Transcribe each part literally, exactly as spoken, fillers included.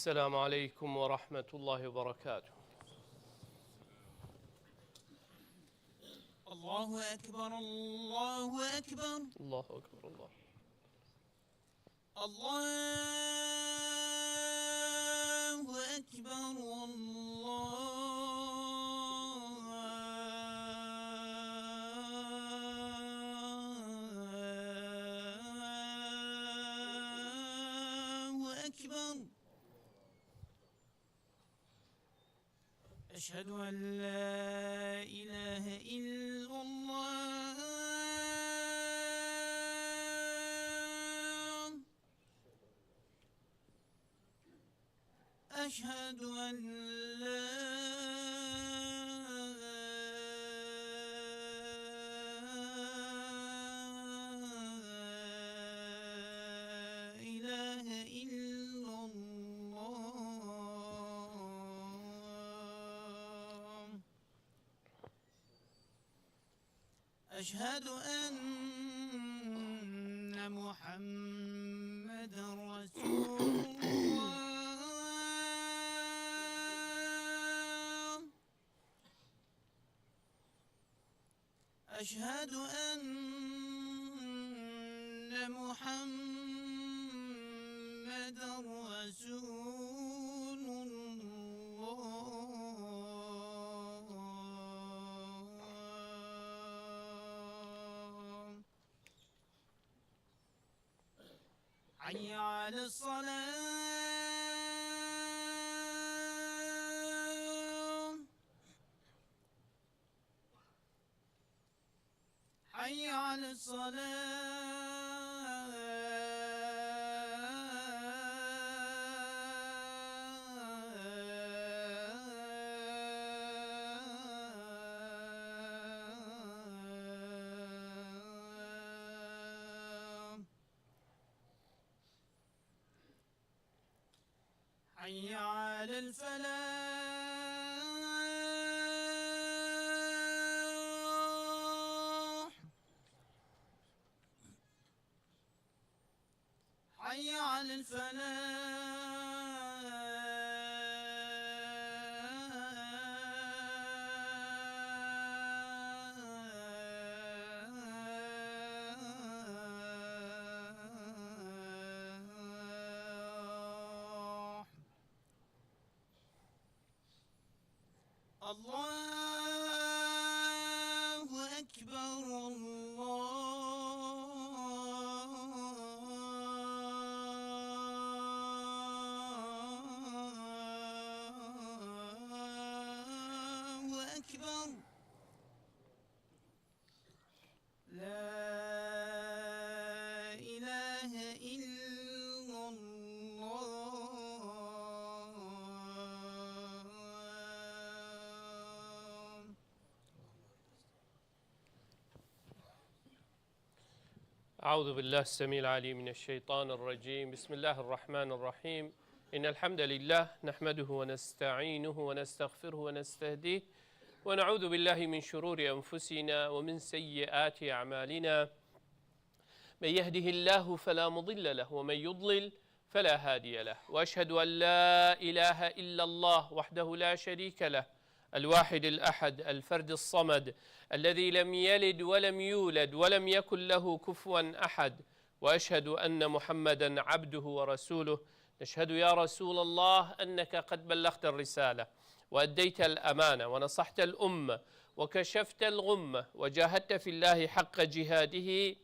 السلام عليكم ورحمة الله وبركاته. الله أكبر، الله أكبر. الله أكبر، الله. الله أكبر، الله أكبر. أشهد أن لا إله إلا الله. أشهد أن لا إله إلا الله. أشهد أن محمدا رسول الله. أشهد أن محمدا رسول الله. حي على الصلاة. حي على الصلاة. حي على الفلاح. حي على الفلاح. الله أكبر، الله أكبر. لا إله إلا الله. أعوذ بالله السميع العليم من الشيطان الرجيم. بسم الله الرحمن الرحيم. إن الحمد لله نحمده ونستعينه ونستغفره ونستهديه ونعوذ بالله من شرور أنفسنا ومن سيئات أعمالنا. من يهده الله فلا مضل له ومن يضلل فلا هادي له. وأشهد أن لا إله إلا الله وحده لا شريك له الواحد الأحد الفرد الصمد الذي لم يلد ولم يولد ولم يكن له كفوا أحد. وأشهد أن محمدا عبده ورسوله. نشهد يا رسول الله أنك قد بلغت الرسالة وأديت الأمانة ونصحت الأمة وكشفت الغمة وجاهدت في الله حق جهاده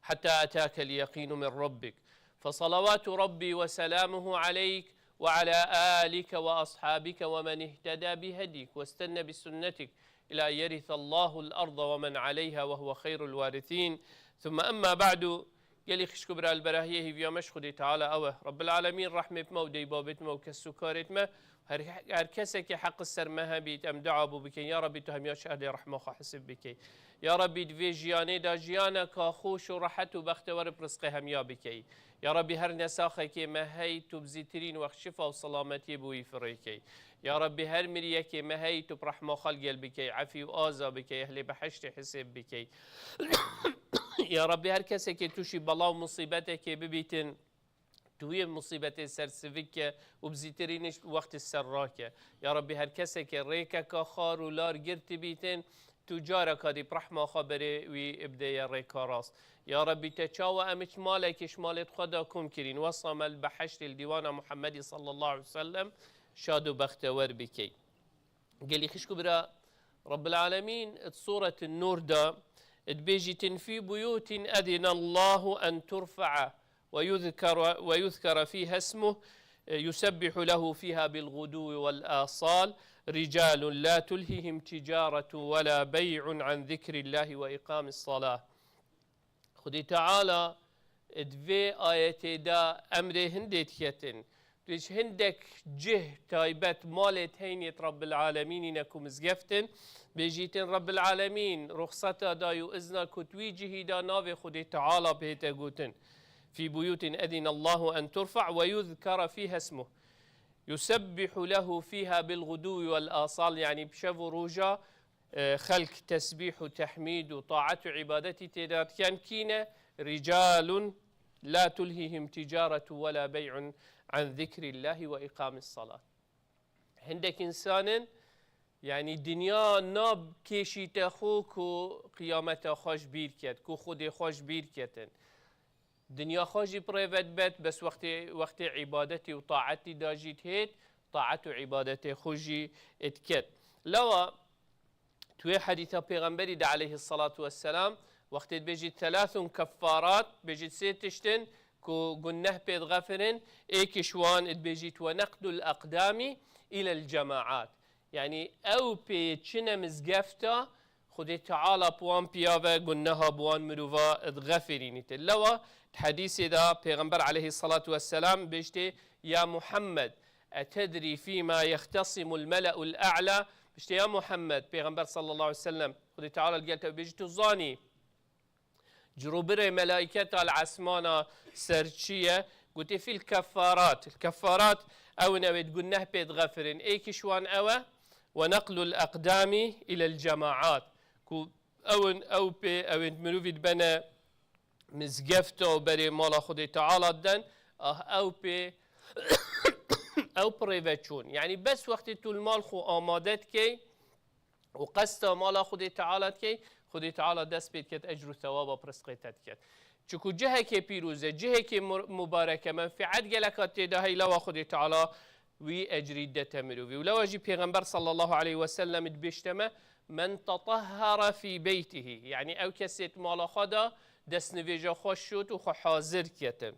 حتى أتاك اليقين من ربك، فصلوات ربي وسلامه عليك وعلى آلك وأصحابك ومن اهتدى بهديك واستنى بسنتك إلى أن يرث الله الأرض ومن عليها وهو خير الوارثين. ثم أما بعد، gelî xişk û bira li berahiyê hîviya me ji Xwedê Teala ew e. Rebbil Alemîn rehmê bi me û dê babêt me û kes û karêt me, her, her kesekê heq li ser me hebît, em dua bû bikin, ya Rebî tu hemiya ji ehlê rehma xwe hesib bikey. Ya Rebî di vê jiyanê de jiyaneka xweş û rehet û bextewer bi rizqê hemiya bikey. Ya Rebî her nesaxekê me hey tu bi zîtirîn wext şifa û selametiyê bi wî firê key. Ya Rebî her miriyekê me hey tu bi rehma xwe li gel bikey, efî û aza bikey, ehlê behiştê hisêb bikey. Ya Rebî her kesekê tûşî bela û musîbetekê bibîtin, wî musîbetê ser sivik ke û bi zîtirînî wextê ser rake. Ya Rabbî, her keseke rêkeka xar û lar girtî bîtin, tu careka dî bi rehma xwe berê wî bidêye rêka rast. Ya Rabbî, te çawa em hiç malekî ji malêt xwe de kom kirîn, wesa me li behiştê li dîwana Muhemmedî sallallahu aleyhi ve sellem şad û bextewer bikey. Gelî xişk û bira, Rabbil Alemîn di Sûretin Nûr de dibêjîtin, "Fî buyûtin edinallahu en turfa'a ve yuzkara, ve yuzkara fîha ismuh, yusebbihu lehu fîha bil guduwi vel asal, ricalun la tulhihim ticaretu ve la bey'un an zikrillahi ve iqamis salah." Xwedê Teala di vê ayetê de emrê hindê diketin. Tu ji hindek cih taybet malê teynêt Rabbil Alemînî ne ku mizgeft in, bêjîtin Rabbil Alemîn ruxseta da û izna ku tu wî cihî da navê Xwedê Teala bihête gotin. Fî buyutin edin Allahu en turfa ve yuzkara fîha ismuh. Yusebbihu lehu fîha bil guduwi vel asal, yanî bi şev û roja e, xelk tesbîh û tehmîd û taet û îbadetî tê de dikin, kî ne? Ricalun la tulhihim ticaretu ve la bey'un an zikrillahi ve iqamis salat. Hindek însan in, yanî dinya nakêşîte xwe ku qiyameta xwe ji bîr ket, ku Xwedê xwe ji bîr ketin. Dinya xwe jî bi rê ve dibet, bes wextê, wextê îbadetî û taetî de jî dihêt, taet û îbadetê xwe jî diket. Lewa, tu wê hedîsa Pêxemberî de aleyhissalatu vesselam, wextê dibêjî thelathun keffarat, dibêjî sê tişt in ku guneh pê dixefirin, êk ji wan dibêjît ve neqdul eqdamî ilel cemaat. Yanî ew pê çine mizgefta, Xwedê Teala bi wan piya ve guneha bi wan mirova dixefirînîte. Lewa di hedîsê de Pêxember aleyhissalatu vesselam bêjtê, "Ya Muhammed, etedrî fîma yextesimul mele'ul a'la?" Bêjtê, "Ya Muhammed," Pêxember sallallahu aleyhi ve sellem, Xwedê Teala li gel te bêjî, "Tu zanî cirûbirê melaîketa li esmana ser çi ye?" Gotê, "Fîl keffarat." Keffarat ew in, ew ê di guneh pê dixefirin. Êk ji wan ew e, "Ve neqlul eqdamî ilel cemaat." Ku ew in, ew pê, ew ên mirovî dibene mizgefta û berê mala Xwedê Teala diden, ah, ew pê, ew pirê ve çûn. Yanî bes wextê tu li mal xwe amade dikey û qesta mala Xwedê Teala dikey, Xwedê Teala dest pê diket, ecr û thewaba pirsqê te diket. Çiku cihekê pîroz e, cihekê mu-, mubarek e, menfiet geleka tê de heye, lewa Xwedê Teala wî ecrî dete mirovî. Û lewa jî Pêxember sallallahu aleyhi ve sellem dibêjte me, "Men tetahhara fî beytihi." Yanî ew kesê di mala xwe de destnivêja xwe şot û xwe hazir ketin.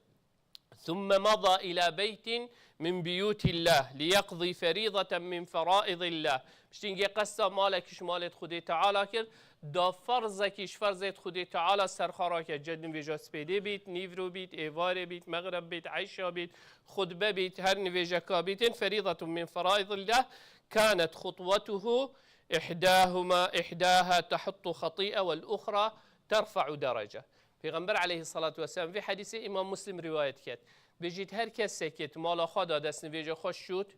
"Thumme mada ila beytin min biyutillah liyeqdî ferîdeten min feraidillah." Piştî hingê qesta malekî ji malêt Xwedê Teala kir, da ferzekî ji ferzêt Xwedê Teala ser xwe rake, ce nivêja spêdê bît, nîvro bît, êvarê bît, mexreb bît, eyşa bît, xutbe bît, her nivêjeka bîtin, ferîdetun min feraidillah, kanet xutwetuhu ihdahuma, ihdaha tahuttu xetî'e vel uxra terfa'u derece. Pêxember aleyhissalatu vesselam, vê hedîsê Îmam Muslim rivayet ket. Bêjît, her kesekê di mala xwe de destnivêja xwe şût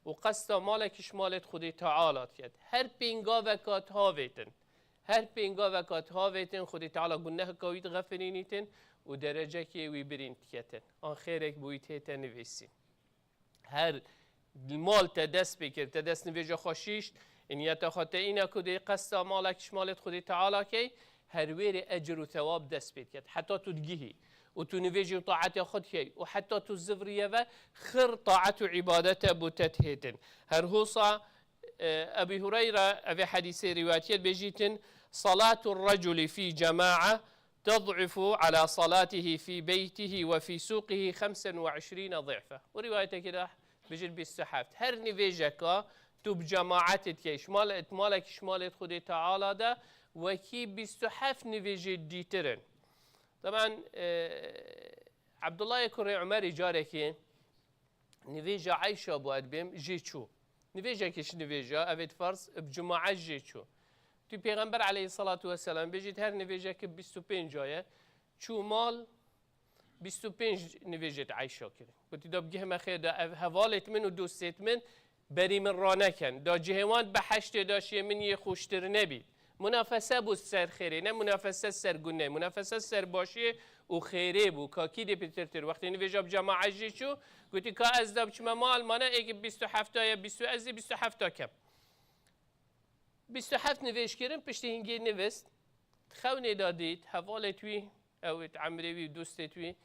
û qesta malekî ji malêt Xwedê Teala diket. Her pêngaveka dihavêtin. Her pêngaveka dihavêtin, Xwedê Teala guneheka wî dixefirînîtin û derecekê wî birîn diketin. An xêrek bi wî tête nivîsîn. Her mal te dest pê kir, te destnivêja xwe şîşt, niyeta xwe te îna ku dê qesta malek ji malêt Xwedê Teala key, her wêrê ecr û thewab dest pê diket. Heta tu digihî û tu nivêjî û taetê xwe dikey û heta tu zivriye ve, xir taet û îbadete bo te dihêtin. Her hosa, e, Ebî Hureyre, evê hedîsê rîwayet kir, bêjîtin, "Salatu reculi fî cema'a ted'ifu ala salatihi fî beytihi ve fî sûqihi xemsen ve işrîne di'fe." Û rîwayetekê de bijîr bîst û heft. Her nivêjeka tu bi cemaetê dikey, ji mal-, malekî ji malêt Xwedê Teala de, wekî bîst û heft nivêjê dîtir in. Taban, e, Ebdullahê kurê Umerî carekê nivêja Eyşa bû, ez dibêm, jê çû. Nivêjekê ji nivêja, evê di ferz, bi cemaet jê çû. Tu Pêxember aleyhissalatu vesselam bêjît, her nivêjekê bîst û pênc aye, çû mal, bîst û pênc nivêjê di Eyşa kirin. Gotî, da bigihme xêr de, ev hevalêt min û dostêt min berî min raneken. Da cihê wan behiştê de şê min yê xweştir nebît. Munafese bû ser xêrê, ne munafese ser gunê. Munafese ser başiyê û xêrê bû. Ka kî dê pitirtir. Wextê nivêja bi cemaet jî çû, gotî ka ez da biçime mal, mane êkî bîst û heft ya, bîst û, ez ê bîst û heft kem. Bîst û heft nivêj kirin, piştî hingê nivist. Xewnê da dît, hevalê wî, ew ê emrê wî, dostê wî,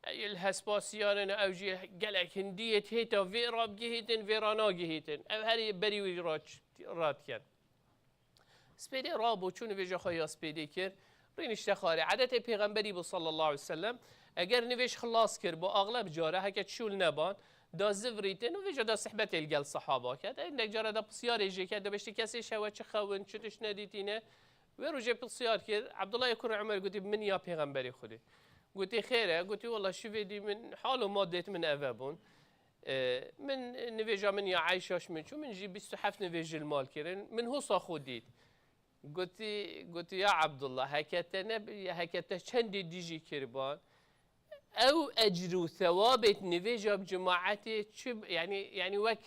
ey li hespasiyan in, ew jî gelek hindiyê hêta vê rabigihîtin, vê ranagihîtin. Ew herî berî wî rat, radikin. Spêdê rabû, çû nivêja xwe ya spêdê kir, rînişte xwarê. Edetê pêxemberî bû sallallahu aleyhi ve sellem, eger nivêj xilas kir, bû axleb cara, heke çûl neban, da zivrîtin û vêca da sihbetê li gel sehaba ket. Hindek cara da pisyarê jê ket, da bêjtî kesê şewe çi xewin, çi tişt nedîtîne. Wê rojê pisyar kir, Abdullah yê kurê Umer gotî, min ya pêxemberê Xwedê. Gotî, xêr e? Gotî, wela şivê dî min hal û madêt min eve bûn. E, min nivêja min ya Eyşa ji min çû, min jî bîst û heft nivêj ji li mal kirin. Min hosa xwe dît. Gotî, gotî, ya Abdullah, heke te ne, heke te çendê dijî kiriban, ew ecr û thewabêt nivêja bi cemaetê çi, yani, yani wek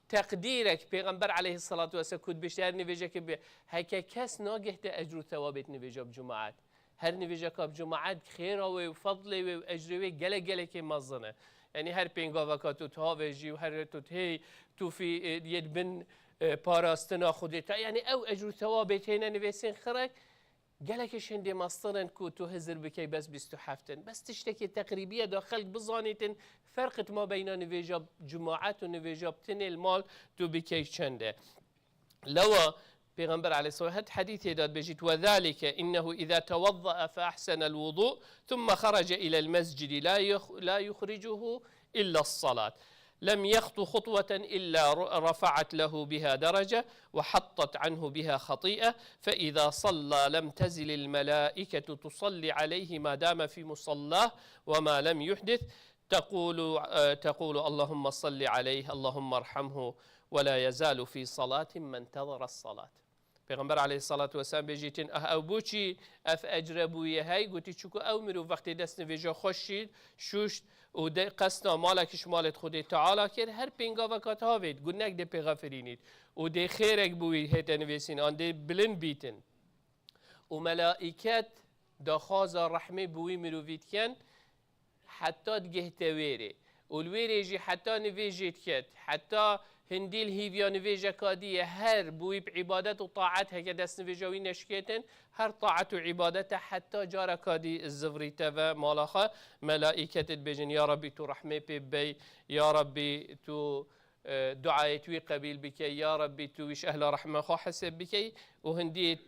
teqdîrek Pêxember aleyhissalatu vesselam ku dibêjte her nivêjekê bi, heke kes nagihte ecr û thewabêt nivêja bi cemaet. Her nivêjeka bi cemaet xêra wê û fedlê wê û ecrê wê gelek gelekê mezin e. Yani her pêngaveka tu tavêjî û her tu tê, tu fî, e, yê bin, e, parastina Xwedê te. Yani ew ecr û thewabê têne nivêsên xirek, gelekê şendê mestir in ku tu hizir bikey bes bîst û heft in. Bes tiştekê teqrîbiye da xelk bizanîtin ferqit ma beyna nivêja cemaet û nivêja bi tinê li mal tu bikey çend e. Lewa Pêxember aleyhisselam het hedîsê de dibêjit, "Ve zalike innehu iza tewadda'a fe ahsenel wudu, thumma kharaca ilel mescidi la yukh-, la yukhricuhu illa salat. Lem yakhtu khutweten illa ru-, rafa'at lehu biha derece ve hattat anhu biha khati'e, fe iza salla lem tezilil melaiketu tusalli aleyhi ma dame fi musallah ve ma lem yuhdis." Tekulu, e, tekulu, "Allahümme salli aleyh, Allahümme erhamhu, ve la yezalu fi salatin mentezaras salat." Pêxember aleyhissalatu vesselam bêjîtin, ah, ew boçî ev ecre bûye hey? Gotî, çuku ew mirov wextê destnivêja xwe şît, şûşt û dê qesna malek ji malêt Xwedê Teala kir, her pêngaveka tavêt, gunek dê pêxefirînît û dê xêrek bûyî hête nivêsîn, an dê bilind bîtin. Û melaiket daxwaza rehmê bi wî mirovî dikin, heta digihte wêrê. Û li wêrê jî heta nivêjê diket, heta hindî li hîviya nivêjeka dî ye, her bi wî bi îbadet û taet heke destnivêja wî neşikêtin, her taet û îbadete heta careka dî zivrîte ve mala xwe, melaîket dibêjin, Ya Rabbî, tu rehmê pê bibey, Ya Rabbî, tu e, duayê tu wî qebîl bikey, ya Rabbî, tu wî ji ehla rehma xwe heseb bikey û hindiyê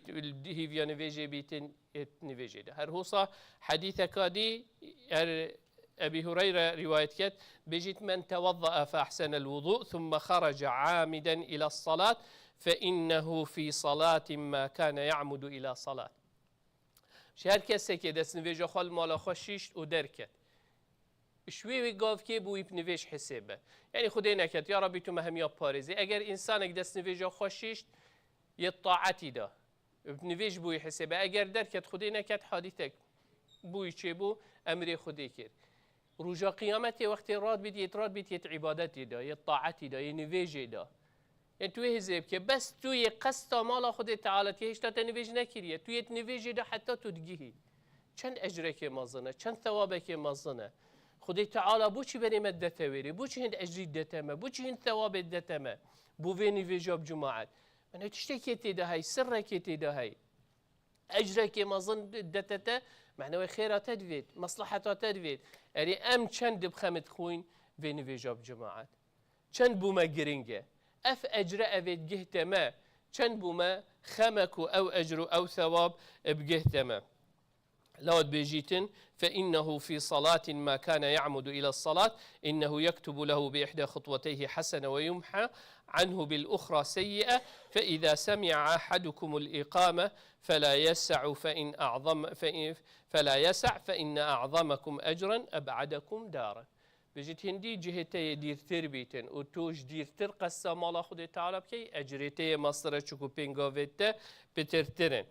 hîviya nivêjê bîtin êt nivêjê de. Her hosa hedîseka dî, er Ebî Hureyre rîwayet ket, bêjît, "Men tewadda'a fe ahsenel wudu, thumme kharaca amiden ila salat, fe innehu fi salatin ma kana ya'mudu ila salat." Ji her kesekê destnivêja xwe li mala xwe şîşt û derket. Ji wê wê gavkê bûyî bi nivêj hisêbe. Yanî Xwedê neket, ya Rabbî tu me hemiya parêzî. Eger însanek destnivêja xwe şîşt, yê taetî de, bi nivêj bûyî hisêbe. Eger derket, Xwedê neket, hadîtek bûyî çêbû, emrê Xwedê kir. Roja Qiyametê wextê rad bît, yê rad bît, yê îbadetê de, yê taetî de, yê nivêjê de. Yanî tu wê hizê bike. Bes tu yê qesta mala Xwedê Teala, tu yê hêşta te nivêj nekiriye. Tu yê nivêjê de heta tu digihî. Çend ecrekê mezin e, çend thewabekê mezin e. Xwedê Teala boçî berê me dete wêrê? Boçî hind ecrî dete me? Boçî hind thewabê dete me? Bo vê nivêja bi cemaet. Mene tiştekê tê de hey, sirrekê tê de hey. Ecrekê mezin dete te, mene wê xêra te divêt, meslaheta te divêt. Erê em çend dibxemit xwîn vê nivêja bi cemaet. Çend bû me giring e. Ev ecre evê digihte me. Çend bû me xeme ku ew ecr û ew thewab bigihte me. Law dibêjîtin, "Fe innehu fi salatin ma kana ya'mudu ila salat, innehu yektubu lehu bi ihda khutwateyhi hasene ve yumha anhu bil ukhra seyyi'e, fe iza semi'a ahadukumul iqame, fela yes'u fe in a'zam, fe in, fela yes'a fe inne a'zamakum ecran eb'adakum daran." Bêjit hindî cihê te yê dîrtir bîtin û tu ji dîrtir qesta mala Xwedê Teala bikey, ecrê te yê mestir e, çuku pêngavê te pitirtir in.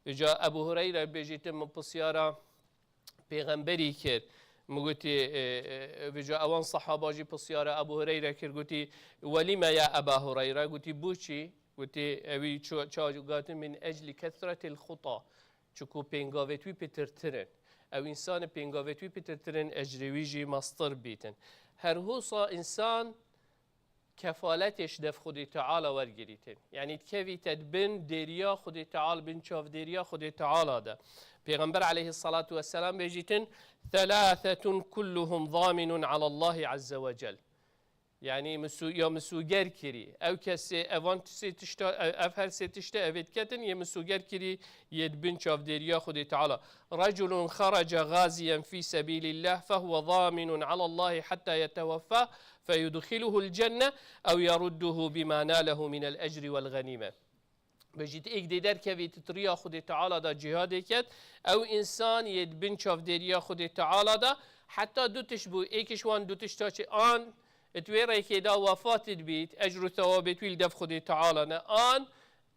Vêca Ebu Hureyre bêjîtin, min pisyara pêxemberî kir. Min gotî, e, e, vêca ewan sehaba jî pisyara Ebu Hureyre kir, gotî, "Welîme ya Eba Hureyre?" Gotî, "Boçî?" Gotê, ewî ço-, ça gotin, "Min ecli kesretil xuta." Çiku pêngavêt wî pitirtir in. Ew însanê pêngavêt wî pitirtir in, ecrê wî jî mestir bîtin. Her hosa însan kefaletê ji dev Xwedê Teala wergirîtin. Yanî dikevîte di bin dêriya Xwedê Teala, bin çavdêriya Xwedê Teala de. Pêxember aleyhissalatu vesselam bêjîtin, "Thelâthetun kulluhum zâminun alallahi azze ve cel." Yanî misu-, ya misûger kirî. Ew kesê evan sê tişta, ev, ev her sê tişta evê diketin, yê misûger kirî, yê di bin çavdêriya Xwedê Teala. "Reculun xaraca gaziyen fî sebîlillah fehuve zâminun alallahi hatta yeteweffah feyudxiluhul cenne ew yerudduhu bima nalehu minel ecri vel ganîme." Bêjît, êk dê derkevî ti riya Xwedê Teala da cihadê ket, ew însan yê di bin çavdêriya Xwedê Teala da, heta du tişt bû, êk ji wan du tişta çi an, di wê rêkê da wefat dibît, ecr û thewabêt wî li dev Xwedê Teala ne, an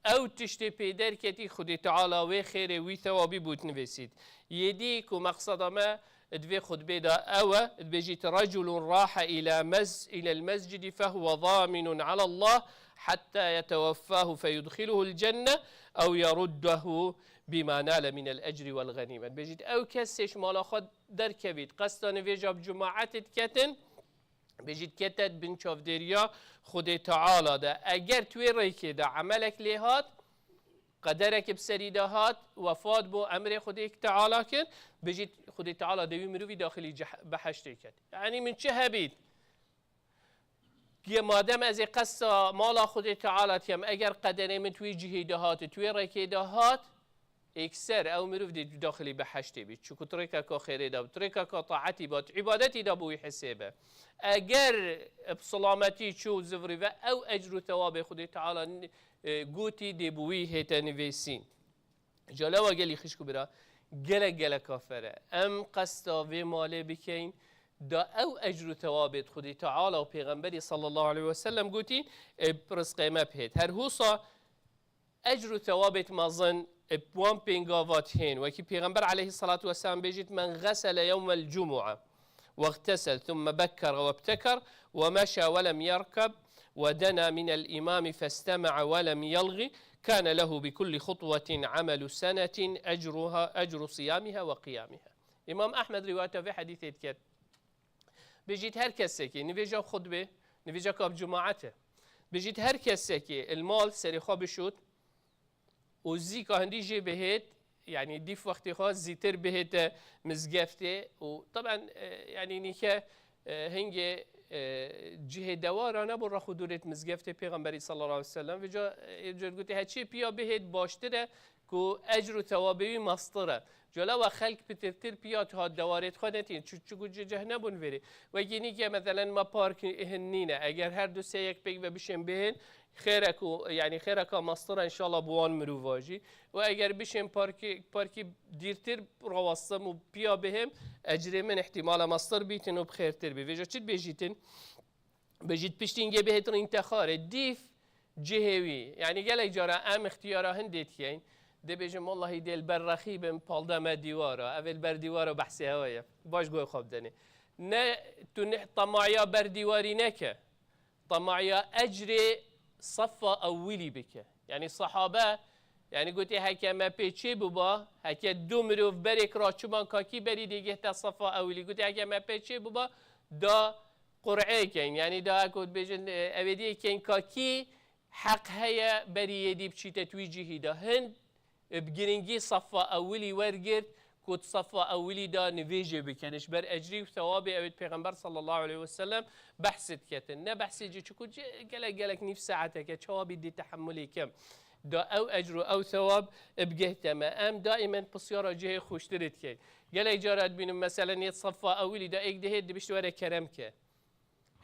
ew tiştê pê derketî Xwedê Teala wê xêrê wî thewabî bût nivêsît. Yê dî ku meqseda me di vê xutbê de ew e, dibêjît, "Reculun rahe ila mez-, ilel mescidi fehuve zâminun alallah hatta yeteweffahu feyudxiluhul cenne ew yeruddehu bima nale minel ecri vel ganîme." Dibêjît, ew kesê ji mala xwe derkevît, qesta nivêja bi cemaetê diketin, bêjît, kete di bin çavdêriya Xwedê Teala de. Eger tu wê rêkê de emelek lê hat, qederekê bi serî de hat, wefat bû, emrê Xwedê Teala kir, bijît Xwedê Teala dê wî mirovî daxilî ceh-, beheştê ket. Yanî min çi hebît? Yê madem ez ê qesta mala Xwedê Teala dikem, eger qederê min tu wî cihê de hat, tu wê rêkê de hat, êkser ew mirov dê daxilî beheştê bît. Çiku tu rêkeka xêrê de bû, tu rêkeka taetî bû, tu îbadetî de bû wî hesê be. Eger bi silametî çû zivirî ve, ew ecr û thewabê Xwedê Teala n-, e, gotî dê bi wî hête nivêsîn. Ca lewa gelî xişk û bira, gelek gelek afer e. Em qesta vê malê bikeyn, da ew ecr û thewabêt Xwedê Teala û Pêxemberî sallallahu aleyhi ve sellem gotîn, e, bi rizqê me bihêt. Her husa ecr û thewabêt mezin, e, bi wan pêngava dihên. Wekî Pêxember aleyhissalatu vesselam bêjît, "Men xesele yewmel cumua." واغتسل ثم بكر وابتكر ومشى ولم يركب ودنا من الإمام فاستمع ولم يلغ كان له بكل خطوة عمل سنة أجرها، أجر صيامها وقيامها. Îmam Ehmed rîwayeta vê hedîsê diket. Bijît her kesekî, nivêja xutbê, nivêja ka bi cemaet e. Bijît her kesekî il mal serê xwe bişût, û zîka hindî jê bihêt, yanî dîf wextê xwe zîtir bihête mizgeftê û teben, e, yanî nîke, e, hingê, e, cihê dewara nebû rex û dûrêt mizgeftê Pêxemberî sallallahu aleyhi ve sellem. Vêca, e, êcar gotê, heçî piya bihêt baştir e ku ecr û thewabê wî mestir e. Cola we xelk pitirtir piya tu hat dewarêt xwe netîn, çu-, çiku cih ceh nebûn vêrê. Wekî nîke, meselen, me park hin nîne. Eger her du sê yek pêk ve bişên bihên, xêrek û, yanî xêreka mestir e, înşallah bi wan mirova jî. Û eger bişên parkê, parkî dîrtir rawestim û piya bihêm, ecrê min îhtîmala mestir bîtin û bi xêrtir bî. Vêca çi dibêjîtin? Bijît piştî hingê bihêt rîn texarê. Dîf cihê wî. Yanî gelek cara em îxtiyara hindê dikeyn. Dibêjin, wellahî dê li ber rexî bin, palde me dîwara. Ev ê li ber dîwara behsê hewa ye. Baş guhê xwe bidenê. Ne, tu ne, temaya ber dîwarî neke. Temaya ecrê sefa ewilî bike. Yanî sehabe, yanî gotê, heke me pê çê biba, heke du mirov berêk ra çiman kakî berî dê gehte sefa ewilî. Gotê, heke me pê çê biba, da qur'ê keyn. Yanî da ku dibêjin, e, ev ê diyê keyn kakî heq heye berî yê dî biçîte tu wî cihî de. Hin bi giringî sefa ewilî wergirt, ku di sefa ewilî de nivêjê bikin. Ji ber ecrî û thewabê ew ê Pêxember sallallahu aleyhi ve sellem behsê diketin. Ne behsê cî, çiku cî gelek gelek nîv saeteke, çawa bî dê tehemulê kim. Da ew ecr û ew thewab bigihte me. Em daîmen pisyara cihê xweştirê dikeyn. Gelek cara dibînim, meselen, yê sefa ewilî de êk dihêt dibişt were kerem ke.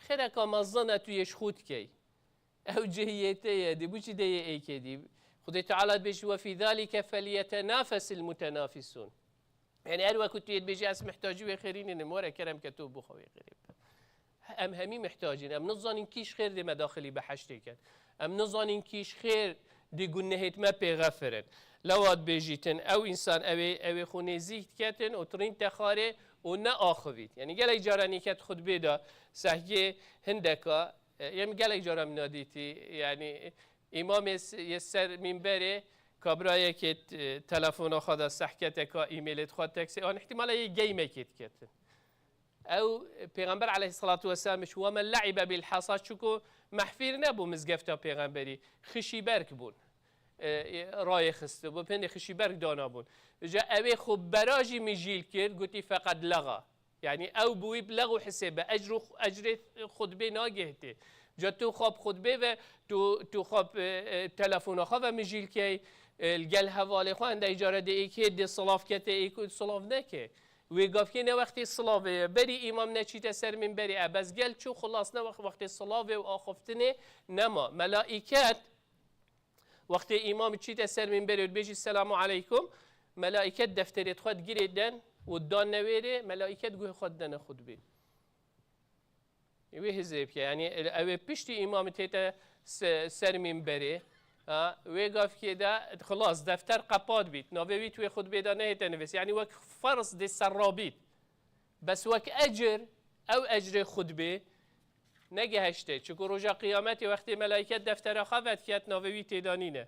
Xêreka mezin e tu yê ji xwe dikey. Ew cihê yê te ye, dê biçî dê yê êkê dî. Xwedê Teala dibêje, "Ve fî zalike felyetenafesil mutenafisûn." Yanî her wekû tu yê dibêjî, "Ez mihtacî wê xêrî nînim, were kerem ke tu bixwe wê xêrê bike." Em hemî mihtacîn. Em nizanîn kî ji xêr dê me daxilî beheştê ket. Em nizanîn kî ji xêr dê gunehêt me pê xefirin. Lewa dibêjîtin, ew însan ew ê, ew ê xwe nêzîk diketin û tirîn te xarê û ne axivît. Yanî gelek caran nîket xutbê de sehkê hindeka, e, em gelek cara min nadîtî, yanî Îmamê s-, yê ser mînberê, ka birayekê t-, telefona xwe de sehkete, ka îmêlê xwe, teksê, an îhtîmala yê geymekê diketin. Ew, Pêxember aleyhissalatu vesselam ji we men le'ibe bil hasa, çuku mehfîl nebû mizgefta Pêxemberî. Xişîberk bûn. E, e, rayê xistibû, pêndê xişîberk danabûn. Îca ewê xwe bera jî mijîl kir, gotî, "Feqed laga." Yanî ew bi wî bi leğ û hisê be, ecr û, ecrê xutbê nagihitê. Ca tu xwe bi xutbê ve, tu, tu xwe bi, e, e, telefona xwe ve mijîl key, e, li gel hevalê xwe, hindek cara dê êkê dê silav kete, êk silav neke. Wê gavkê ne wextê silavê ye. Berî îmam neçîte ser mînberê, e, bes gel çû, xulas ne wext, wextê silavê û axiftinê nema. Melaîket, wextê îmam çîte ser mînberê û dibêjî, "Selamu aleykum", melaîket defterê xwe digirê den û dan newêrê, melaîket guhê xwe didene xutbê. Wê hizê bike. Yanî ew ê piştî îmamê tête se-, ser mînberê. Ha, wê gavkê de xilas, defter qepat bît. Navê wî tu wê xutbê de nehête nivîs. Yanî wek ferz dê serra bît. Bes wek ecir, ew ecrê xutbê negehişte. Çunku roja qiyametê wextê melaîket deftera xwe vediket, navê wî têda nîne.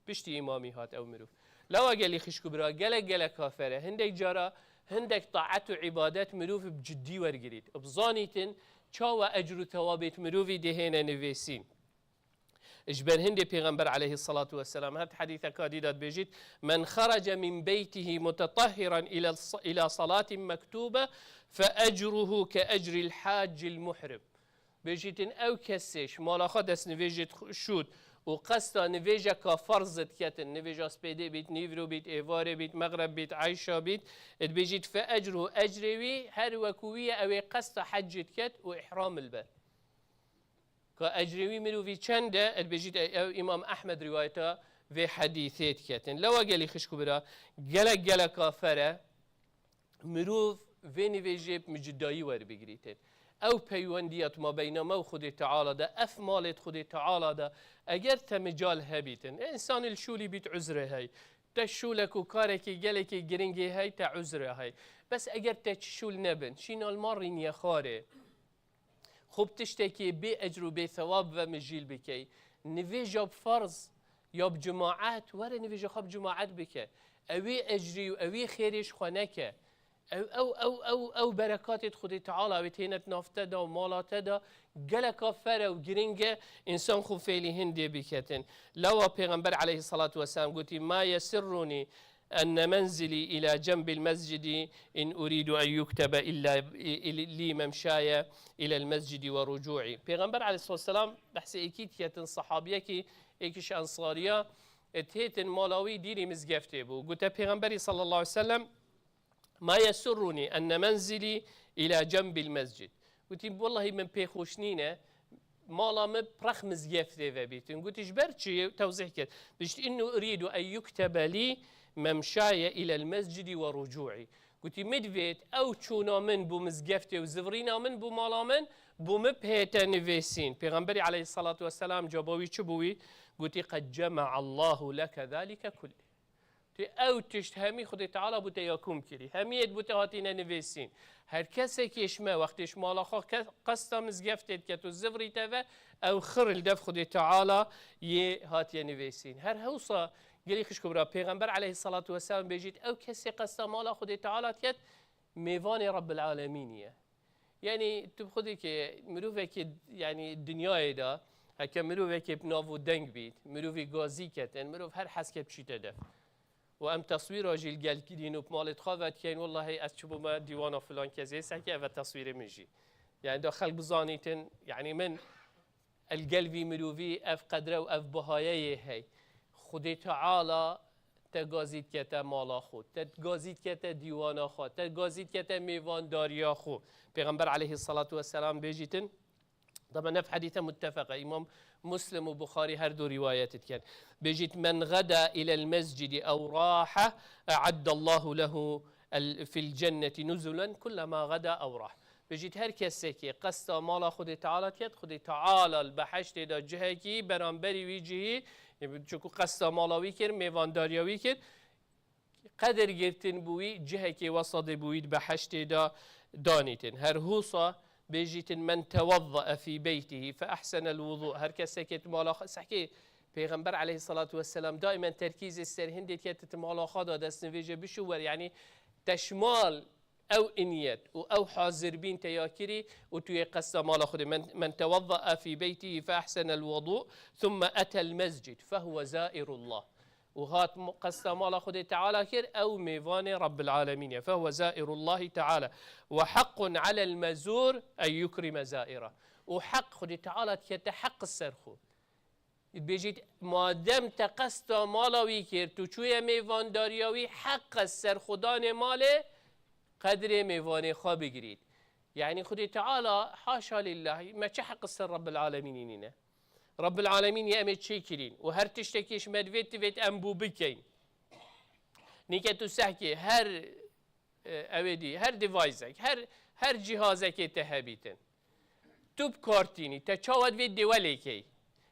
Piştî îmamî hat ew mirov. Lawa gelî xişk û bira, gelek gelek kafere. Hindek cara, hindek taet û îbadet mirov bi ciddî wergirît. Bizanîtin, çawa ecr û tewabêt mirovî dê hêne nivêsîn. Ji ber hindê Pêxember aleyhissalatu vesselam, her hedîseka dî de dibêjît, "Men xarace min beytihi mutetahhiran ila, ila salatin mektube fe ecruhu ke ecril haccil muhrim." Bêjîtin ew kesê ji mala xwe dest nivêjê şût û qesta nivêjeka ferz diketin, nivêja spêdê bît, nîvro bît, êvarê bît, mexreb bît, eyşa bît, dibêjît fe ecruhu, ecrê wî her wekû wî ye, ew ê qesta hecî diket û îhram li ber. Ka ecrê wî mirovî çend e, dibêjît ew Îmam Ehmed rîwayeta vê hedîsê diketin. Lewa gelî xişk û bira, gelek geleka fere, mirov vê nivêjê bi micidayî werbigirîtin. Ew peywendiya di mabeyna me û Xwedê Teala de, ev malê di Xwedê Teala de, eger te mical hebîtin, e, însan li şûlî bît uzre hey, te şûlek û karekî gelekî giringê hey, te uzre hey. Bes eger te çi şûl nebin, şîna li mal rîniye xwarê. Xwe bi tiştekî bê ecr û bê thewab ve mijîl bikey. Nivêja bi ferz ya bi cemaet, were nivêja xwe bi cemaet bike. Ewî ecrî û ewî xêrê ji xwe neke. Ew, ew, ew, ew, ew berekatê di Xwedê Teala wê têne di nav te de û mala te de geleka fere û giring e, însan xwe fêlî hindê biketin. Lawa Pêxember aleyhissalatu vesselam gotî, "Ma yesirruni enne menzilî ila cembil mescidi in uridu en yuktebe illa li memşaye ilel mescidi ve rucu'i." Pêxember aleyhissalatu vesselam behsê êkî diketin, sahabiyekî êkî ji ensariya, e, têtin mala wî dîrî mizgeftê bû. Gote Pêxemberî sallallahu aleyhi ve sellem, "Ma yesurruni enne menzilî ila cembil mescid." Gotî, "Wellahî min pê xweş nîne, mala min prex mizgeftê ve bîtin." Gotî, "Ji ber çi?" Tewzîh kir. Bişt, "Innu uridu en yuktebe lî memşaye ilel mescidi ve rucu'i." Gotî, "Min divêt ew çûna min bo mizgeftê û zivrîna min bo mala min, bo min bihête nivêsîn." Pêxemberî aleyhissalatu vesselam caba wî çi bû wî? Gotî, "Qed cema'a Allahu leke zalike kullî." Tê ew tişt hemî Xwedê Teala bo te ya kom kirî. Hemî yê bo te hatîne nivêsîn. Her kesekê ji me wextê ji mala xwe ke-, qesta mizgeftê diket û zivrî te ve, ew xir li dev Xwedê Teala yê hatiye nivêsîn. Her hewsa gelî xişk û bira Pêxember aleyhissalatu vesselam bêjît, ew kesê qesta mala Xwedê Teala diket, mêvanê Rebbil Alemînî ye. Yanî tu bi xwe dikê mirovekê, yanî dinyayê de, heke mirovekê bi nav û deng bît, mirovî gazî ketin, mirov her hez ke biçîte dev. Û em teswîra jî li gel kirîn û bi malê xwe vedikeyn, wellahî ez çibûme dîwana filan kesê, sehkê ev e teswîrê min jî. Yanî da xelk bizanîtin, yanî min el gel vî mirovî ev qedre û ev bihayeyê hey. Xwedê Teala te gazî dikete mala xwe, te gazî dikete dîwana xwe, te gazî dikete mêvandariya xwe. Pêxember aleyhissalatu vesselam bêjîtin, taban ev hedîse muttefeq e, Îmam Muslim û Buxarî her du rîwayet dikin. Bêjît, "Men gada ilel mescidi ew rahe, e'addallahu lehu el-, fil cenneti nuzulen kullema gada ew rah." Bêjît, her kesekê qesta mala Xwedê Teala diket, Xwedê Teala li behiştê de cihekî beramberî wî cihî, çunku qesta mala wî kir, mêvandariya wî kir, qedir girtin bi wî, cihekê wesa dê bi wî di behiştê de danîtin. Her husa bêjîtin, "Men tewaddae fî beytihî fe ehsenel wudu." Her kesekê di mala xwe, sehkê Pêxember aleyhissalatu vesselam daimen terkîzê ser hindê dike, tu mala xwe da destnivêje bişûwer, yanî teşmal ew iniyet û ew hazirbîn te ya kirî û tu yê qesta mala Xwedê. Men, men tewezza'a fî beytî fe ehsenel wudu, thumme etel mescid, fehuwe zairullah. Û hat mo-, qesta mala Xwedê Teala kir, ew mêvanê Rabbil Alemîn ye. Fehuwe zairullahi Teala. Ve haqqun alel mezur en yukrime zaira. Û heq Xwedê Teala dikete heq ser xwe. Dibêjît, madem te qesta mala wî kir, tu çûye mêvandariya wî, heq e serxwedanê malê qedrê mêvanê xwe bigirît. Yanî Xwedê Teala, haşa lillah, me çi heq ser Rabbil Alemînî nîne? Rabbil Alemînî em ê çêkirîn û her tiştekî ji me divêt, divêt em bû bikeyn. Nîke tu sehkê her, e, ew ê dî, her deviceek, her, her cihazekê te hebîtin. Tu bi kar tînî, te çawa divê dê we lê key?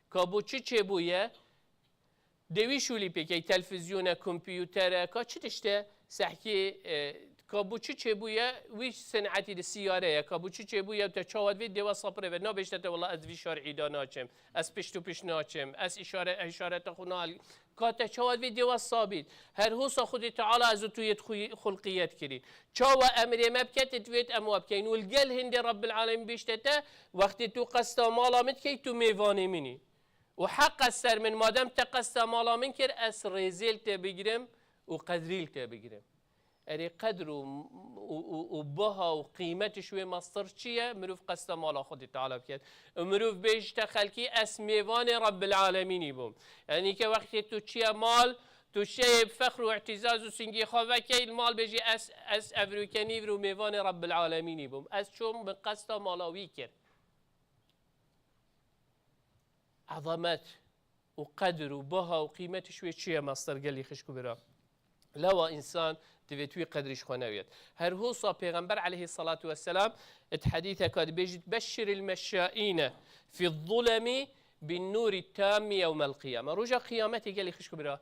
Ka bo çi çêbûye? Dê wî şûlî pê key, televîzyone, kompîutere, ka çi tişte sehkê, e, ka bo çi çêbûye, wî sinetî di siyare ye, ka bo çi çêbûye, te çawa divê dê we sapirê ve, nabêjte te, wela ez vî şer'î da naçim, ez pişt û pişt naçim, ez îşare-, îşareta xwe nal-, ka te çawa divê dê we sabît. Her hosa Xwedê Teala ez û tu yê xulqiyet kirî. Çawa emrê me bike, tu divêt em we bikeyn. Û li gel hindê Rabbil Alemîn bêjte te, wextê tu qesta mala min dikey, tu mêvanê min î. Û heq e ser min, madem te qesta mala min kir, ez rêzê li te bigirim û qedrî li te bigirim. Erê, qedr û, û, û, û baha û qîmet ji wê mestir çi ye? Mirov qesta mala Xwedê Teala biket. Û mirov bêjte xelkî, ez mêvanê Rabbil Alemînî bûm. Yanî ke wextê tu çiye mal, tu şeyê bi fexr û îtîzaz û singê xwe vekey, li mal bêjî, ez, ez evrûkenî vir û mêvanê Rabbil Alemînî bûm. Ez çûm, min qesta mala wî kir. Ezamet û qedir û baha û qîmet ji wê çi ye, mestir gelî xişk û bira? Lewa însan divêt wî qedrî ji xwe newiyet. Her hosa Pêxember aleyhissalatu vesselam di hedîseka dibêjît, "Beşşiril meşşaîne fî zulemi bin nûrî tammi yewmel qiyame." Roja qiyametê gelî xişk û bira,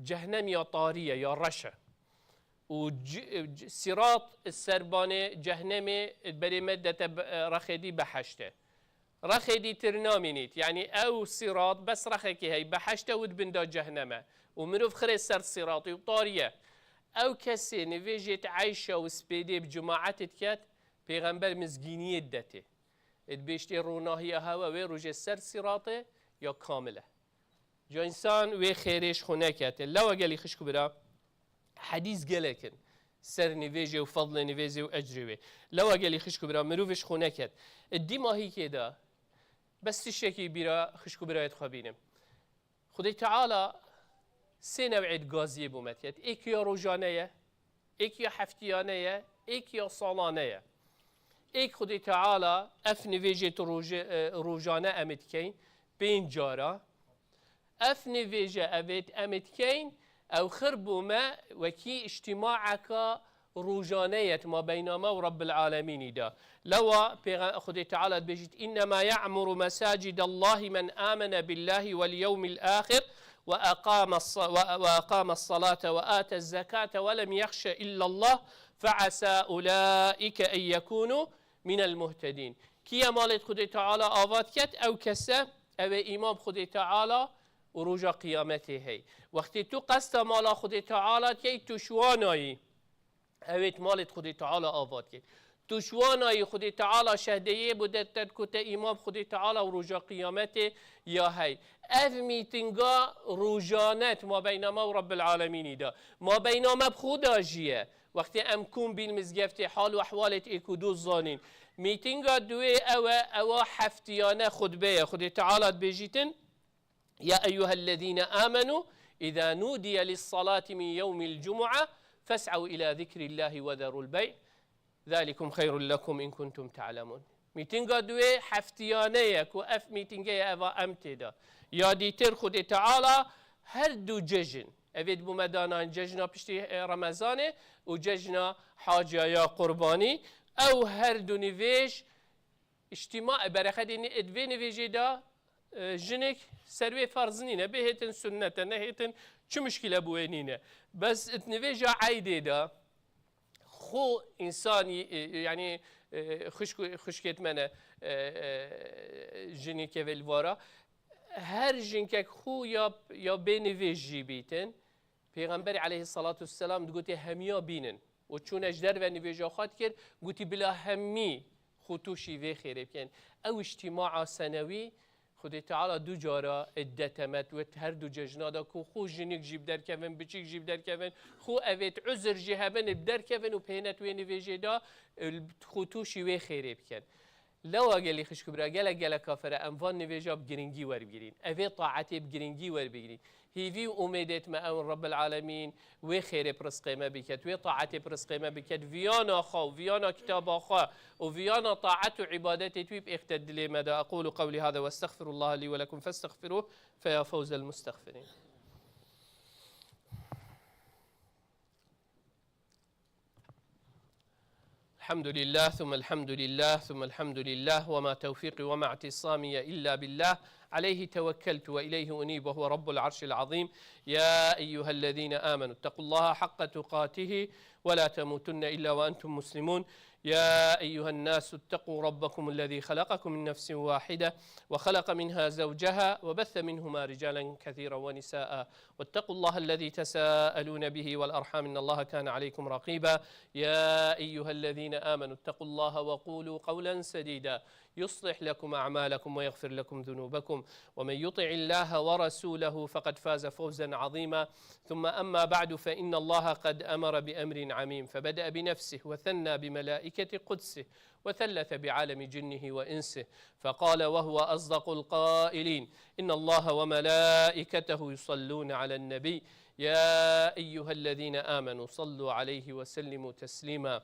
cehnem ya tarî ye, ya reş e. Û c-, c-, Sîrat serbanê cehnemê berê me dete be-, rexê dî behişt e. Rexê dî tir namînît. Yanî ew Sîrat bes rexekê hey, behişt e û di bin de cehneme. Û mirov xirê ser Sîratî û tarî ye. Ew kesê nivêjêt eyşa û spêdê bi cemaetê diket, Pêxember mizgîniyê didetê. Ê dibêjtê ronahiya hewe wê rojê ser Sîratê ya kamil e. Ca însan wê xêrê ji xwe nekete. Lewa gelî xişk û bira, hedîs gelek in ser nivêjê û fedlê nivêjê û ecrê wê. Lewa gelî xişk û bira, mirov ji xwe neket. Di dîmahîkê de bes tiştekî bîra xişk û birayê dixwe bînim. Xwedê Teala sê new'ê gaziyê bo me diket. Êk ya rojane ye, êk ya heftiyane ye, êk ya salane ye. Êk Xwedê Teala ev nivêjê tu roje-, e, rojane em ê dikeyn, pênc cara. Ev nivêje evêt em ê dikeyn, ew xir bo me wekî îctîmaeka rojane ye di mabeyna me û Rabbil Alemînî de. Lewa Pêxe-, Xwedê Teala dibêjît, "Înnema ye'muru mesacîdallahi men amene billahi wel yewmil axir ve eqame s-, ve, ve eqame s-salate ve ate zekate ve lem yexşe illallah fe asa ulaike en yekunu minel muhtedîn." Kî ye malê Xwedê Teala ava diket, ew kese, ew ê îman bi Xwedê Teala û roja qiyametê hey. Wextê tu qesta mala Xwedê Teala dikey, tu ji wan ayî. Ew ê di malê Xwedê Teala ava dikey. Tu ji wan ayî, Xwedê Teala şehdeyê bo de te, ku te îman bi Xwedê Teala û roja qiyametê ya hey. Ev mîtînga rojane di mabeyna me û Rabbil Alemînî de. Mabeyna me bi Xweda jî ye. Wextê em kom bîn mizgeftê, hal û ehwalê êk û du zanîn. Mîtînga duê ew e, ewa heftiyane xutbe ye. Xwedê Teala dibêjîtin, "Ya eyyuhellezîne âmenû, izâ nûdiye lissalâti min yewmil cumu'e, fes'ew ilâ zikrillâhi ve zerul bey', zâlikum xeyrun lekum in kuntum te'lemûn." Mîtînga duê heftiyane ye ku ev mîtînge ye, eva em tê de. Ya dîtir Xwedê Teala her du cejin, evê dibû me danan cejna piştî, e, Remezanê û cejna haciya ya qurbanî, ew her du nivêj îctîma, e, bereqetê ni-, di vê nivêjê de, e, jinik ser wê ferz nîne, bê hêtin sunnet e, nehêtin çi muşkile bi wê nîne. Bes di nivêja eydê de xwe însanî, e, yanî, e, xwişk-, xwişkêt me ne, e, e, jinî kevê li vara. her jinkek xwe ya, ya bê nivêj jî bîtin. Pêxemberê aleyhisselatu vesselam digotê hemiya bînin. Û çûne ji derve nivêja xwe dikir, gotî bila hemî xwe tûşî vê xêrê bikin. Ew îctîmaa senewî Xwedê Teala du cara idde temet wet her du cejna de ku xwe jinik jî bi derkevin, biçîk jî bi derkevin, xwe evêt uzr jî hebin bi derkevin û pênet wê nivêjê de, e, xwe tûşî wê xêrê bikin. Lewa gelî xişk û bira, gelek gelek kafir e, em van nivêja bi girîngî werbigirîn. Evê taetê bi girîngî werbigirîn. Hîvî û umêdêt me ew in Rebbil Alemîn wê xêrê bi rizqê me biket, wê taetê bi rizqê me biket, viyana xwe û viyana kitaba xwe û viyana taet û îbadetê wî bêxte dilê me de. أقول قولي هذا وأستغفر الله لي ولكم فاستغفروه فيا فوز المستغفرين. الحمد لله ثم الحمد لله ثم الحمد لله وما توفيقي وما اعتصامي إلا بالله عليه توكلت وإليه أنيب وهو رب العرش العظيم. يا أيها الذين آمنوا اتقوا الله حق تقاته ولا تموتن إلا وأنتم مسلمون. يا أيها الناس اتقوا ربكم الذي خلقكم من نفس واحدة وخلق منها زوجها وبث منهما رجالا كثيرا ونساء واتقوا الله الذي تساءلون به والأرحام إن الله كان عليكم رقيبا. يا أيها الذين آمنوا اتقوا الله وقولوا قولا سديدا يصلح لكم أعمالكم ويغفر لكم ذنوبكم ومن يطع الله ورسوله فقد فاز فوزا عظيما. ثم أما بعد فإن الله قد أمر بأمر عميم فبدأ بنفسه وثنى بملائكة قدسه وثلث بعالم جنه وإنسه فقال وهو أصدق القائلين: إن الله وملائكته يصلون على النبي يا أيها الذين آمنوا صلوا عليه وسلموا تسليما.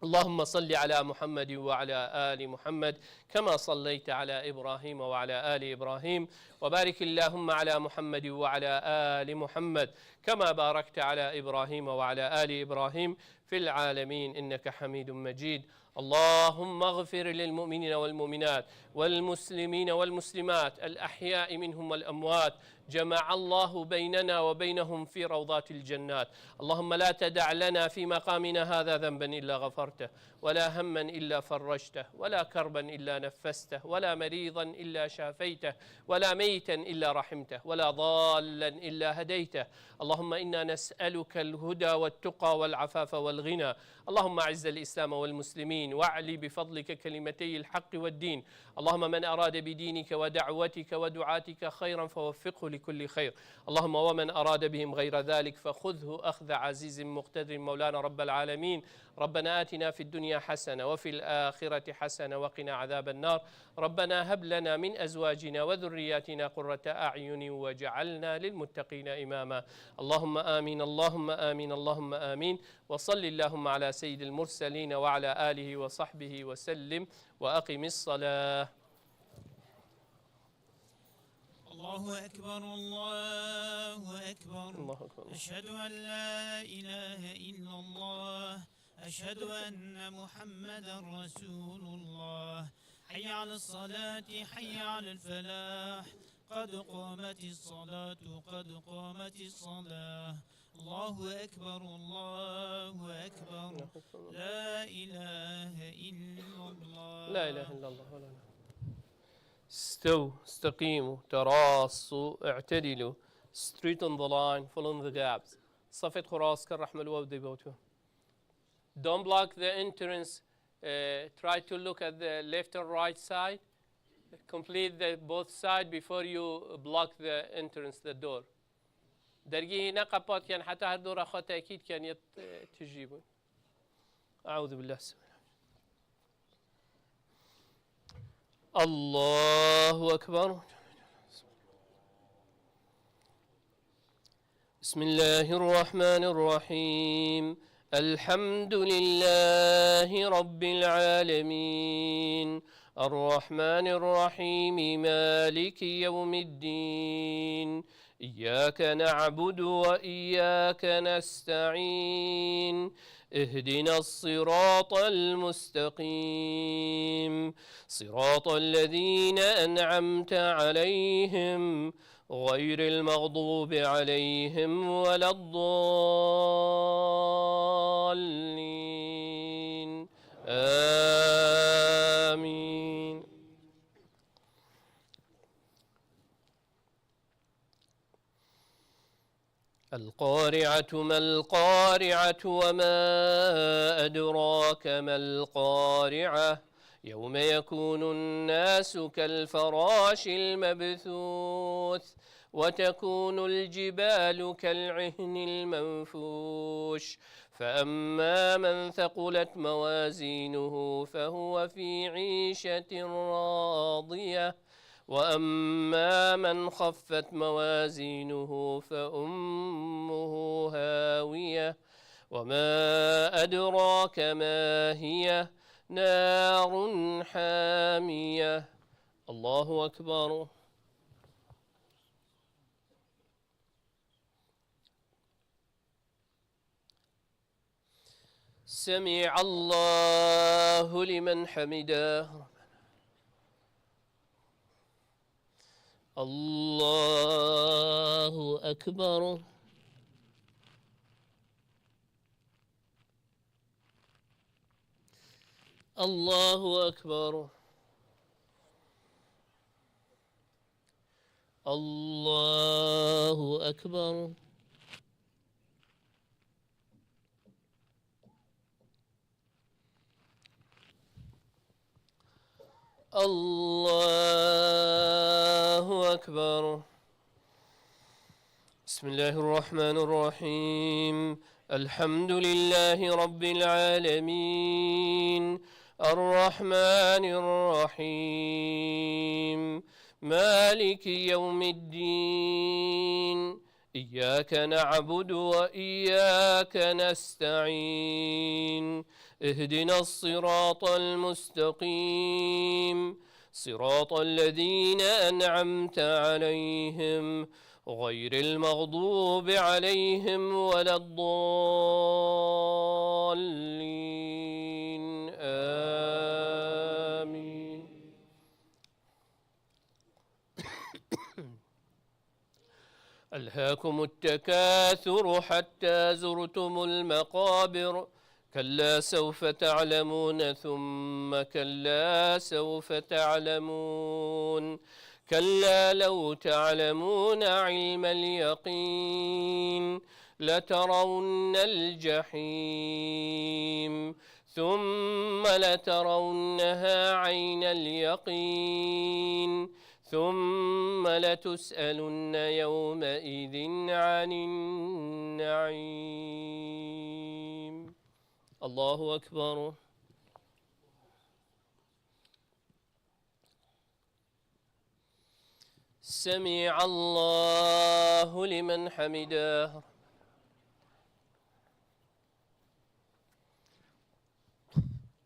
اللهم صل على محمد وعلى آل محمد كما صليت على إبراهيم وعلى آل إبراهيم وبارك اللهم على محمد وعلى آل محمد كما باركت على إبراهيم وعلى آل إبراهيم في العالمين إنك حميد مجيد. اللهم اغفر للمؤمنين والمؤمنات والمسلمين والمسلمات الأحياء منهم والأموات. جمع الله بيننا وبينهم في روضات الجنات. اللهم لا تدع لنا في مقامنا هذا ذنبا إلا غفرته ولا هما إلا فرجته ولا كربا إلا نفسته ولا مريضا إلا شافيته ولا ميتا إلا رحمته ولا ضالا إلا هديته. اللهم إنا نسألك الهدى والتقى والعفاف والغنى. اللهم أعز الإسلام والمسلمين واعل بفضلك كلمتي الحق والدين. اللهم من أراد بدينك ودعوتك ودعاتك خيرا فوفقه لكل خير. اللهم ومن أراد بهم غير ذلك فخذه أخذ عزيز مقتدر مولانا رب العالمين. ربنا آتنا في الدنيا حسنة وفي الآخرة حسنة وقنا عذاب النار. ربنا هب لنا من أزواجنا وذرياتنا قرة أعين واجعلنا للمتقين إماما. اللهم آمين، اللهم آمين، اللهم آمين. وصل اللهم على سيد المرسلين وعلى آله وصحبه وسلم. وأقم الصلاة. الله أكبر، الله أكبر. الله أكبر. أشهد أن لا إله إلا الله. أشهد أن محمدا رسول الله. حي على الصلاة، حي على الفلاح. قد قامت الصلاة، قد قامت الصلاة. الله أكبر، الله أكبر. لا إله إلا الله. لا إله إلا الله. ولا لا. استووا، استقيموا، تراصوا، اعتدلوا. Straighten the line, fill in the gaps. صفت خراس كالرحمة الوودي بوتو. Don't block the entrance. Uh, try to look at the left or right side. Complete the both side before you block the entrance, the door. Dergî ne qepat ken, heta her dora xwe tekîd ken, yet, e, tijî bûn. أعوذ بالله السميع العليم. الله أكبر. بسم الله الرحمن الرحيم. الحمد لله رب العالمين. الرحمن الرحيم. مالك يوم الدين. إياك نعبد وإياك نستعين. اهدنا الصراط المستقيم. صراط الذين أنعمت عليهم غير المغضوب عليهم ولا الضالين. آمين. القارعة ما القارعة وما أدراك ما القارعة يوم يكون الناس كالفراش المبثوث وتكون الجبال كالعهن المنفوش فأما من ثقلت موازينه فهو في عيشة راضية وأما من خفت موازينه فأمه هاوية وما أدراك ما هي نار حامية. الله أكبر. سمع الله لمن حمده. الله أكبر. الله أكبر. الله أكبر. الله أكبر. بسم الله الرحمن الرحيم. الحمد لله رب العالمين. الرحمن الرحيم. مالك يوم الدين. إياك نعبد وإياك نستعين. اهدنا الصراط المستقيم. صراط الذين أنعمت عليهم غير المغضوب عليهم ولا الضالين. آمين. ألهاكم التكاثر حتى زرتم المقابر. كلا سوف تعلمون ثم كلا سوف تعلمون. كلا لو تعلمون علم اليقين لترون الجحيم ثم لترونها عين اليقين ثم لتسألن يومئذ عن النعيم. الله أكبر. سمع الله لمن حمده.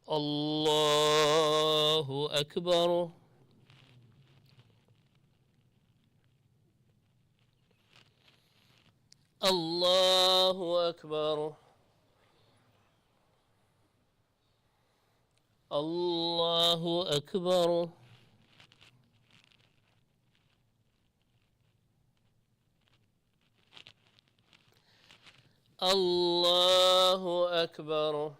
الله أكبر. الله أكبر. الله أكبر. الله أكبر.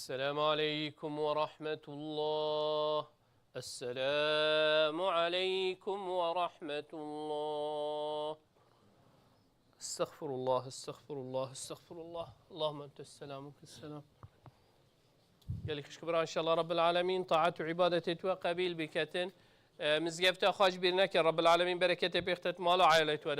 السلام عليكم ورحمة الله. السلام عليكم ورحمة الله. استغفر الله، استغفر الله، استغفر الله. اللهم أنت السلام ومنك السلام. Gelî xişk bira, înşallah Rabbil Alemin taat û îbadetê tu qebîl biketin. E, mizgefta xwe ji bîr neke, Rabbil Alemin bereketê pêxtet mala ailê tu de.